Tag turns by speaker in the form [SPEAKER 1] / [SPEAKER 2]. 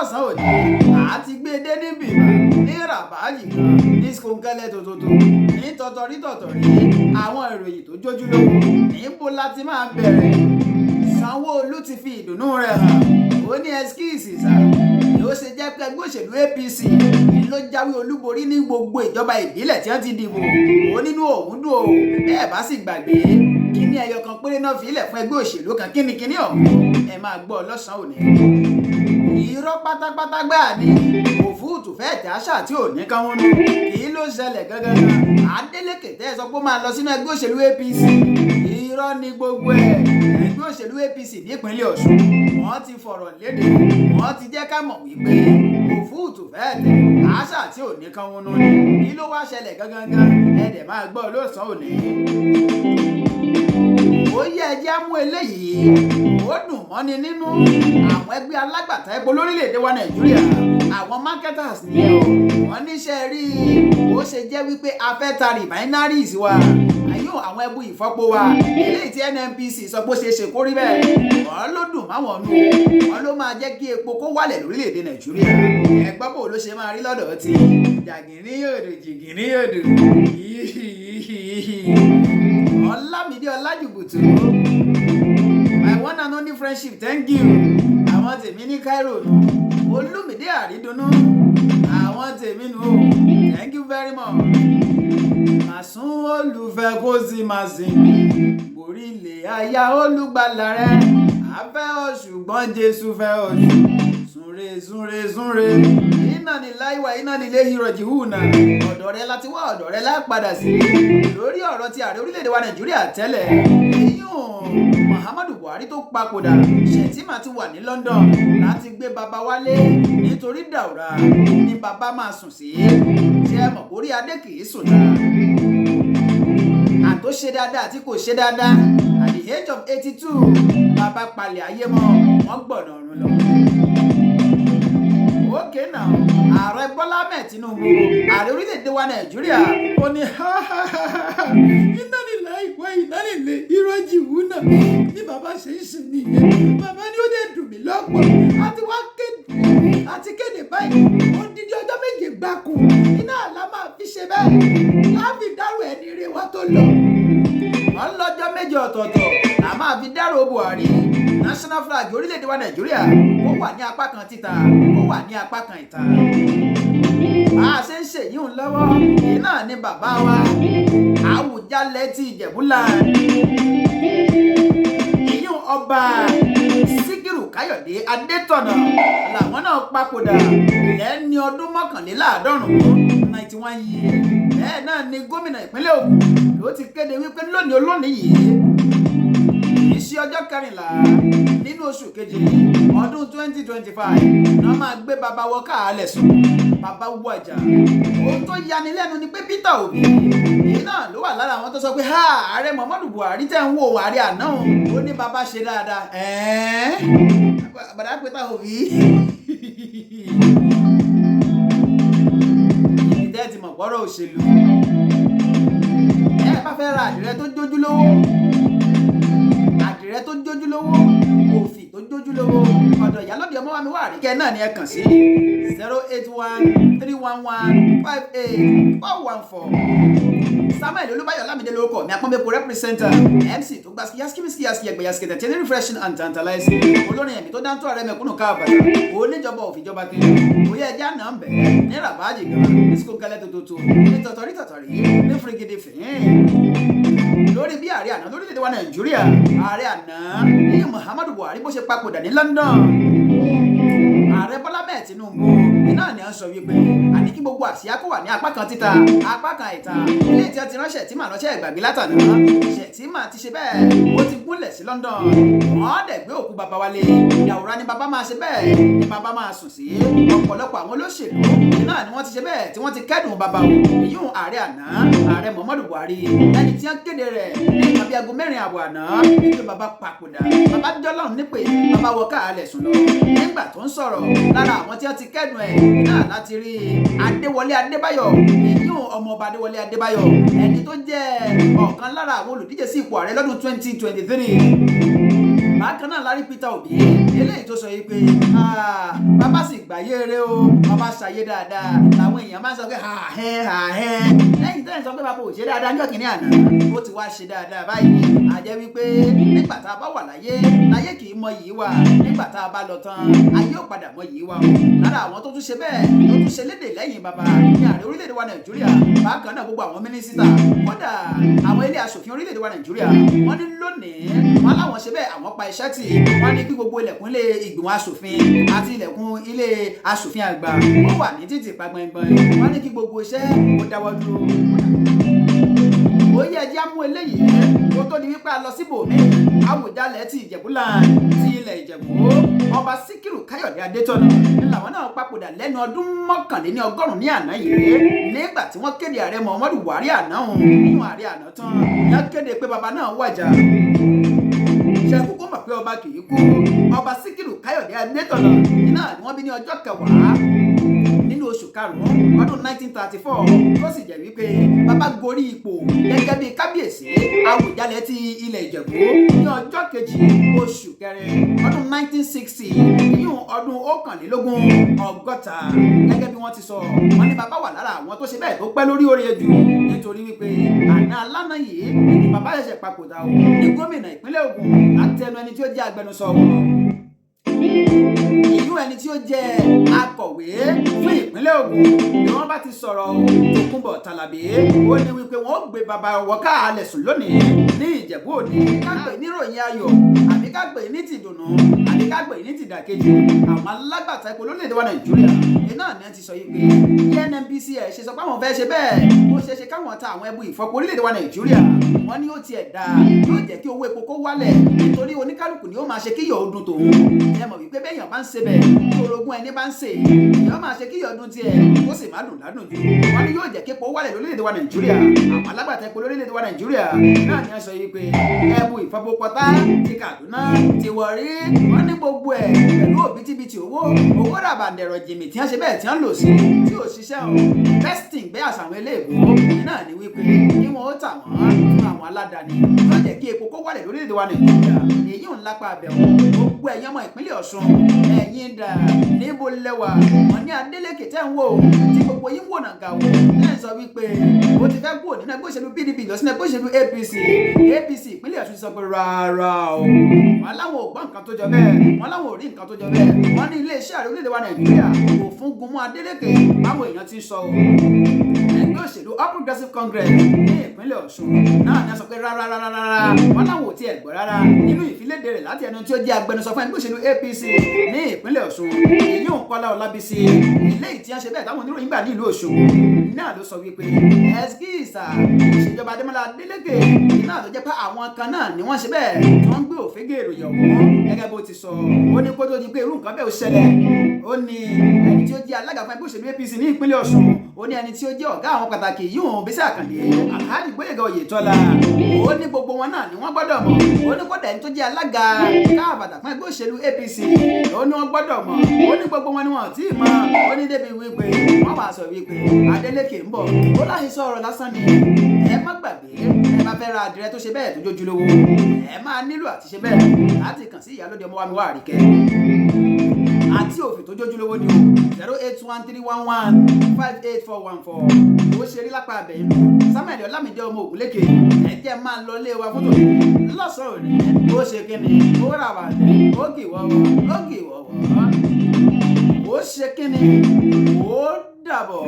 [SPEAKER 1] Lọ́sàn-án òní àti gbé dé níbí ní ràbáyì gan, ní skunkẹ́lẹ́ tòótọ́, ní tọ̀tọ̀rí tọ̀tọ̀rí, àwọn ìròyìn tó jójúlówó. Níbo la ti máa bẹ̀rẹ̀? Sanwó-Olú ti fi ìdùnnú rẹ̀ hàn. Ó ní excuse sir, ó ṣe jẹ́ pé ẹgbẹ́ òṣèlú APC ló jáwé olúborí ní gbogbo ìjọba ìbílẹ̀ tí wọ́n ti dìbò. Ó nínú òun dùn o. Bẹ́ẹ̀ bá sì gbàgbé, kíní ẹyọ kan péré náà fi ilẹ̀ fún ẹgbẹ́ òṣèlú kan. Kíni kíní ọ̀hún? Ẹ máa gbọ́ lọ́sàn-án òní. Irọ́ pátápátá gbáà ni, òfúùtù fẹ́ẹ̀ tí àṣà tí ò ní kán wọn nù. Kì í ló ṣẹlẹ̀ gangan? Adeleke tẹ́ ẹ sọ pé ó máa lọ sínú ẹgbẹ́ òṣèlú APC, irọ́ ni gbogbo ẹ̀. Ẹgbẹ́ òṣèlú APC nípínlẹ̀ Ọ̀ṣun, wọ́n ti fọ̀rọ̀ léde, wọ́n ti jẹ́ ká mọ̀ wípé òfúùtù fẹ́ẹ̀ tẹ̀ àṣà tí ò ní kán wọn nù ni. Kí ló wá ṣẹlẹ̀ gangan? Ẹ dẹ̀ máa gbọ́ lọ́sàn-án òní. Ó yẹ ẹ jẹ́ mú eléyìí, ó dùn mọ́ni nínú. Àwọn ẹgbẹ́ alágbàtà epo lórílẹ̀‐èdè wa Nàìjíríà, àwọn marketers nìyẹn o, wọ́n níṣẹ́ rí ó ṣe jẹ́ wípé a fẹ́ ta refineries wa, àyùn àwọn ẹbu ìfọpo wa, eléyìí tí NNPC sọ pé ó ṣe é ṣe kó rí bẹ́ẹ̀. Wọ́n ló dùn máwọn nù, wọ́n ló máa jẹ́ kí epo kó wálẹ̀ lórílẹ̀‐èdè Nàìjíríà. Ẹgbọ́n, bò ló ṣe máa rí lọ́dọ̀ tí jàgìní yòdò jìgìní yòdò? Ọlámídé Ọlájùbùtù, my one and only friendship, thank you. Àwọn tèmi ní Cairo nù. Olúmídé Àrídùnnú, àwọn tèmi nù o, thank you very much. Màsún olùfẹ́ kó sì máa sìn borílẹ̀ aya olùgbàlà rẹ̀. Afẹ́ ọ, ṣùgbọ́n Jésù fẹ́ ọ jù. Súnre, súnre, súnre. Iná ní láìwá, iná ní ilé ìrọ̀jì hùnà. Ọ̀dọ̀ rẹ láti wá, ọ̀dọ̀ rẹ lápadà sí. Lórí ọ̀rọ̀ ti ààrẹ orílẹ̀-èdè wa Nàìjíríà tẹ́lẹ̀, èyún Muhammadu Buhari tó papòdà, Shettima ti wà ní London láti gbé baba wálé, nítorí Dàúrà ní baba máa sùn sí. Ṣé ẹ mọ̀ kórí adé kì í sùn náà? Àtó ṣe dáadáa àti kò ṣe dáadáa, at the age of 82, bàbá palẹ̀ ayé mọ́, wọ́n gbọ̀nà ọ̀run lọ. Okay now, Ààrẹ Bọ́lá Ahmed Tinubu, ààrẹ orílẹ̀-èdè wa Nàìjíríà, ó ní
[SPEAKER 2] iná nílá ìwé, iná nílé ìrọ́jì wúnà ní bàbá ṣe ń ṣe nìyẹn. Bàbá ní ó dẹ̀ dùn mí lọ́pọ̀. Àti wá kéde, àti kéde báyìí, odidi ọjọ́ 7 gbáko iná àlá máa fi ṣe bẹ́ẹ̀ láàfin dárò ẹni rere wa tó lọ.
[SPEAKER 1] Wọ́n lọ́jọ́ 7 ọ̀tọ̀ọ̀tọ̀ là máa fi dárò Buhari. National flag orílẹ̀-èdè wa Nàìjíríà, ó wà ní apá kan títa, ó wà ní apá kan ìta. Bá a ṣe ń ṣèyí ń lọ́wọ́ iná ní bàbá wa Àwùjalẹ̀ ti Ìjẹ̀bú-Land, ìyún Ọba Síkírù Káyọ̀dé Adétọ̀nà, làwọn náà papòdà lẹ́ni ọdún 91, 91 years. Bẹ́ẹ̀ náà ni gómìnà ìpínlẹ̀ Ògùn ló ti kéde wípé lónìí olónìí yìí, ìṣe ọjọ́ 14 nínú oṣù keje ọdún 2025 náà, máa gbé bàbá wọ káàlẹ̀ sùn, bàbá wàjà. Ohun tó yani lẹ́nu ni pé Peter Obi èyí náà ló wà lára àwọn tó sọ pé ha, ààrẹ Muhammadu Buhari tẹ̀ ń wo ààrẹ àná òun, ó ní bàbá ṣe dáadáa. Ẹ̀ẹ́n, bàdá Peter Obi, ìdí tẹ́ ti mọ̀ gbọ́rọ̀ òṣèlú. Ẹ bá fẹ́ ra àdìrẹ tó jójúlówó, àdìrẹ tó jójúlówó, òfì tó jójúlówó, ọ̀dọ̀ ìyálóde ọmọ wa mi wà àríkẹ́ náà ni ẹ kàn sí 08131158414. Samuel Olúbáyọ̀ Lámìdé lórúkọ mi, apọ́nbẹ́pọ̀ representer, MC tó gba yaski yaski ẹgbẹ́ yaski tẹ̀tẹ̀, refreshing and tantalizing, olórin ẹ̀mí tó dáńtọ́, ààrẹ mẹ̀kúnnù káàbàtà, oníjọba òfìjọba kiri oyè ẹja náà ń bẹ̀ ní rabaji gan, ní sikókẹ́lẹ́ tótótó, ní tọ̀tọ̀rí tọ̀tọ̀rí, ní firigidi fìyín. Lórí bí ààrẹ àná lórílẹ̀‐èdè wa Nàìjíríà, ààrẹ àná ní Muhammadu Buhari, bó ṣe papòdà ní London, Ààrẹ Bọ́lá bẹ́ẹ̀ Tinubu iná ni à ń sọ wípé àní kí gbogbo àsíá kó wà ní apá kan títa, apá kan ìta. Ilé tí a ti ránṣẹ́ tí màá ránṣẹ́ ìgbàgbé látàná, Shettima ti ṣe bẹ́ẹ̀, ó ti gúnlẹ̀ sí London. Wọ́n dẹ̀ gbé òkú bàbá wálé. Dàwúrà ni bàbá máa ṣe bẹ́ẹ̀ ni bàbá máa sùn sí. Ọ̀pọ̀lọpọ̀ àwọn olóṣèlú iná ni wọ́n ti ṣe bẹ́ẹ̀ tí wọ́n ti kẹ́dùn bàbá o, ìyún ààrẹ àná, Ààrẹ Muhammadu Buhari, ẹni tí wọ́n kéde rẹ̀ ní nǹkan bíi aago 4:30 àná wípé bàbá papòdà, bàbá jọlọ́run nípè, bàbá wọ káàlẹ̀ sùn lọ. Nígbà tó ń sọ̀rọ̀, lára àwọn tí wọ́n ti kẹ́dùn ẹ̀ náà láti rí Adéwọlé Adébáyọ̀, ìyún Ọmọọba Adéwọlé Adébáyọ̀, ẹni tó jẹ́ ọ̀kan lára àwọn olùdíje sí ipò ààrẹ lọ́dún 2023. Bákan náà lárí Peter Obi, eléyìí tó sọ yìí pé bàbá sì gbàyé eré o, bàbá ṣàyé dáadáa, làwọn èèyàn máa ń sọ pé àhẹ́ àhẹ́, lẹ́yìn tẹ́yìn sọ pé bàbá ò ṣe dáadáa ní ọ̀kìnrin àná, ó ti wá ṣe dáadáa báyìí. Àjẹ́ wípé nígbà tá a bá wà láyé, láyé kì í mọ yìí wà, nígbà tá a bá lọ tán, ayé ò padà mọ yìí wà o. Lára àwọn tó tún ṣe bẹ́ẹ̀, tó tún ṣe léde lẹ́yìn bàbá ní ààrẹ orílẹ̀-èdè wa Nàìjíríà, bákan náà gbogbo àwọn mínísítà, kódà àwọn ilé aṣòfin orílẹ̀-èdè wa Nàìjíríà, wọ́n ní lónìí wọ́n láwọn ṣe bẹ́ẹ̀, àwọn pa iṣẹ́ tì. Wọ́n ní kí gbogbo ilẹ̀kùn ilé ìgbìmọ̀ aṣòfin àti ilẹ̀kùn ilé aṣòfin àgbà wọ́n wà ní títì pa gbọ̀ngbọ̀n. Wọ́n ní kí gbogbo iṣẹ́ kó dáwọ́ dúró. Ó yẹ ẹjẹ́ á mú eléyìí kó tó di wípé a lọ síbòmíì. Àwùjalẹ̀ ti Ìjẹ̀bú-Land, ti ilẹ̀ Ìjẹ̀bú, Ọba Síkírù Káyọ̀dé Adétọ̀nà ní làwọn náà papòdà lẹ́nu ọdún 91 ní àná yìí, nígbà tí wọ́n kéde ààrẹ Muhammadu Buhari àná òun nínú ààrẹ àná tán ní wọ́n kéde pé bàbá náà wàjà. Ṣe kúkú mọ̀ pé ọba kì í kú? Ọba Síkírù Káyọ̀dé Adétọ̀nà iná ni wọ́n bí ní ọjọ́ 10 nínú oṣù karùn-ún ọdún 1934, tó sì jẹ́ wípé bàbá gorí ipò gẹ́gẹ́ bí kábíyèsí Àwùjalẹ̀ ti ilẹ̀ Ìjẹ̀bú ní ọjọ́ 2 oṣù kẹrin ọdún 1960, ìyún ọdún 61, gẹ́gẹ́ bí wọ́n ti sọ. Wọ́n ní bàbá wà lára àwọn tó ṣe bẹ́ẹ̀ tó pẹ́ lórí oore jù, nítorí wípé àná alánà yìí ni bàbá ṣẹ̀ṣẹ̀ papòdà o. Ní gómìnà ìpínlẹ̀ Ògùn, látẹnu ẹni tí ó jẹ́ agbẹnusọ wọn, ìlú ẹni tí ó jẹ́ akọ̀wé fún ìpínlẹ̀ Ògùn, ni wọ́n bá ti sọ̀rọ̀, Tókunbọ̀ Tàlàbí, ó ní wípé wọ́n ó gbé bàbá wọ káàlẹ̀ sùn lónìí ní Ìjẹ̀bú Òde. Ká pè níròyìn ayọ̀, àbí ká pè ní tìdùnnú, àbí ká pè ní tìdàkejì, àwọn alágbàtà epo lórílẹ̀‐èdè wa Nàìjíríà iná ni wọ́n ti sọ yìí pé bí NNPCL ṣe sọ pé àwọn fẹ́ ṣe bẹ́ẹ̀, ó ṣeé ṣe káwọn ta àwọn ẹbu ìfọpo orílẹ̀‐èdè wa Nàìjíríà. Wọ́n ní ó tiẹ̀ dáa, yóò jẹ́ kí owó epo kó wálẹ̀, nítorí oníkálukú ni ó máa ṣe kíyọ̀ ọdún tòun. Ẹ mọ̀ wípé bẹ́ẹ̀yàn bá ń ṣe bẹ́ẹ̀, tí orogún ẹni bá ń ṣe, èèyàn máa ṣe kíyọ̀ ọdún tiẹ̀ ó sì má dùn ládùn jù. Wọ́n ní yóò jẹ́ kí epo wálẹ̀ lórílẹ̀‐èdè wa Nàìjíríà. Àwọn alágbàtà epo lórílẹ̀‐èdè wa Nàìjíríà náà ni wọ́n sọ yìí pé ẹbu ìfọpo Pọtá, ti Kàdúná, ti Wọ̀rí, wọ́n ní gbogbo ẹ̀ pẹ̀lú òbítíbitì owó ràbàǹdẹ̀rọ̀ jìmì tí wọ́n ṣe bẹ́ẹ̀ tí wọ́n lò sí tí ò ṣiṣẹ́ o. Testing bẹ́ẹ̀ àṣà àwọn eléèbó náà ni wípé kí wọ́n ó tà wọ́n fún àwọn aládàáni, yóò jẹ́ kí epo kó wálẹ̀ lórílẹ̀‐èdè wa Nàìjíríà. Èyí ò ń lápá abẹ́wò. Gbogbo ẹ̀yin ọmọ ìpínlẹ̀ Ọ̀ṣun, ẹ̀yin dà, níbo lẹ́wà? Wọ́n ní Adeleke tẹ́ ń wò, tí gbogbo yín wò nàgà wò, ẹ̀ ń sọ wípé ó ti fẹ́ kúrò nínú ẹgbẹ́ òṣèlú PDP lọ sínú ẹgbẹ́ òṣèlú APC. APC ìpínlẹ̀ Ọ̀ṣun sọ pé rárá o, wọ́n láwọn ò gbọ́ nǹkan tó jọ bẹ́ẹ̀, wọ́n láwọn ò rí nǹkan tó jọ bẹ́ẹ̀. Wọ́n ní iléeṣẹ́ ààrẹ orílẹ̀-èdè wa Nàìjíríà kò fún gunmú Adeleke báwọn èèyàn ti sọ o. Ẹgbẹ́ òṣèlú All Progressives Congress ní ìpínlẹ̀ Ọ̀ṣun náà ní a sọ pé rárá rárá rárá, wọ́n láwọn ò tiẹ̀ gbọ́ rárá. Nínú ìfiléde rẹ̀ láti ẹnu tí ó jẹ́ agbẹnusọ fún ẹgbẹ́ òṣèlú APC ní ìpínlẹ̀ Ọ̀ṣun, èyí ò ń Kọ́lá Ọlábísí, eléyìí tí wọ́n ṣe bẹ́ẹ̀ táwọn oníròyìn gbà ní ìlú Òṣogbo náà ló sọ wípé ẹskíìsà ìṣèjọba Adémọ́lá Adélékè náà ló jẹ́ pé àwọn kan náà ni wọ́n ṣe bẹ́ẹ̀ tí wọ́n ń gbé òfégè ìròyìn ọ̀hún. Gẹ́gẹ́ bó ti sọ, ó ní kó tó di pé irú nǹkan bẹ́ẹ̀ ó ṣẹlẹ̀, ó ní ẹni tí ó jẹ́ alága fún ẹgbẹ́ òṣèlú APC ní ìpínlẹ̀ Ọ̀ṣun, ó ní ẹni tí ó jẹ́ ọ̀gá àwọn pàtàkì yìí, Bísí Àkàndé, Alhaji Gbóyèga Oyètọ́lá, ó ní gbogbo wọn náà ni wọ́n gbọ́dọ̀ mọ̀. Ó ní kódà ẹni tó jẹ́ alága káàbàtà fún ẹgbẹ́ òṣèlú APC, ó ní wọ́n gbọ́dọ̀ mọ̀. Ó ní gbogbo wọn ni wọ́n tí ì mọ̀. Ó ní débi wípé wọ́n wàá sọ wípé Adeleke ń bọ̀, ó láti sọ ọ̀rọ̀ lásán ni. Ẹ má gbàgbé, ẹ bá fẹ́ ra àdìrẹ tó ṣe bẹ́ẹ̀ tó jójúlówó, ẹ máa nílò àti ṣe bẹ́ẹ̀ láti kàn sí ìyálóde ọmọ wa mi wá àríkẹ́ àti òfin tó jójúlówó ni o, 08131158414. Ó ṣe rí lápá abẹ́yìn. Samuel Ọlámídé ọmọ Ògúnlékè, ẹ jẹ́ máa lọ lé wa fótó lọ́sàn-án òní. Ó ṣe kíni, ó rà wàlẹ̀, ó kì wọ́wọ́, ó kì wọ́wọ́, ó ṣe kíni, ó dàbọ̀.